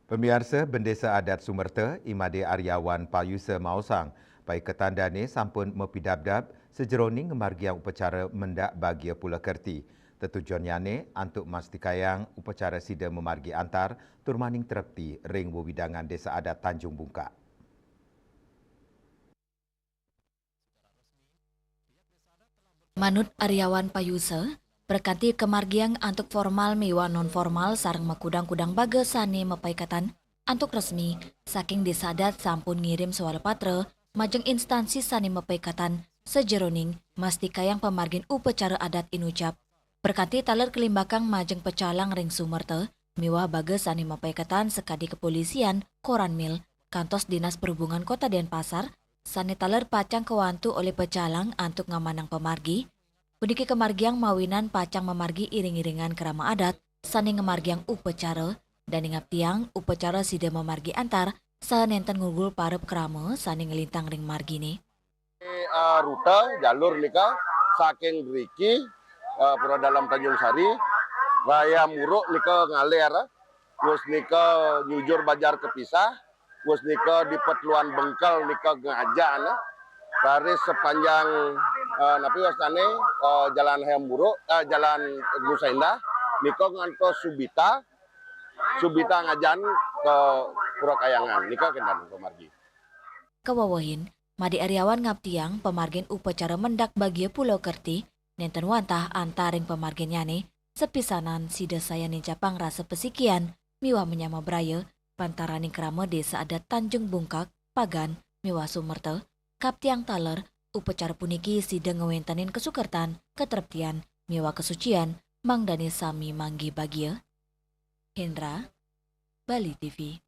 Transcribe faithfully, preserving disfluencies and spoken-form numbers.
Pamiarsa, Bendesa Adat Sumerta, I Made Aryawan Payusa maosang, paiketan dane sampun mapidabdab sajeroning ngamargiang upacara mendak bagia pulakerti. Tetujonnyane antuk mastikayang upacara sida mamargi antar tur maning trepti ring wewidangan Desa Adat Tanjung Bungkak. Manut Aryawan Payusa, prakanti kamargiang antuk formal miwah non formal sareng makudang-kudang baga sane mapaiketan antuk resmi saking Desa Adat sampun ngirim swalapatra majeng instansi sane mapaiketan sajeroning mastikayang pamargin upacara adat inucap. Prakanti taler kalimbakang majeng pecalang ring Sumerta miwah baga sane mapaiketan sakadi kepolisian, Koramil, kantos Dinas Perhubungan Kota Denpasar, sane taler pacang kawantu olih pecalang antuk ngamanang pamargi. Puniki kamargiang mawinan pacang mamargi iring-iringan krama adat sane ngamargiang upacara, dane ngaptiang upacara sida mamargi antar saha nenten ngugul parab krama sane nglintang ring margine. Eh, rute jalur nika saking driki, eh, Pura Dalem Tanjung Sari, Raya Muruk nika ngaler, terus nika nyujur bajar kepisah, terus nika di Petluan Bengkel nika ngajan. Raris sepanjang, eh, napi wastane, eh, Jalan Hayam Muruk, eh, Jalan Nusa Indah, nika ngantos Subita, Subita ngajan ke Pura Kayangan, nika kenten pamargi. Kawewehin, Made Aryawan ngaptiang pamargin upacara mendak bagia pulakerti nenten wantah antar ring pamarginnyane, sapisanan sida sayan nincapang rasa pasikian miwah manyama braya pantaraning krama Desa Adat Tanjung Bungkak, Pagan, miwah Sumerta, kaptiang taler upacara puniki sida ngwentenin kasukertan, katreptian, miwah kasucian, mangdane sami manggih bagia. Hendra, Bali T V.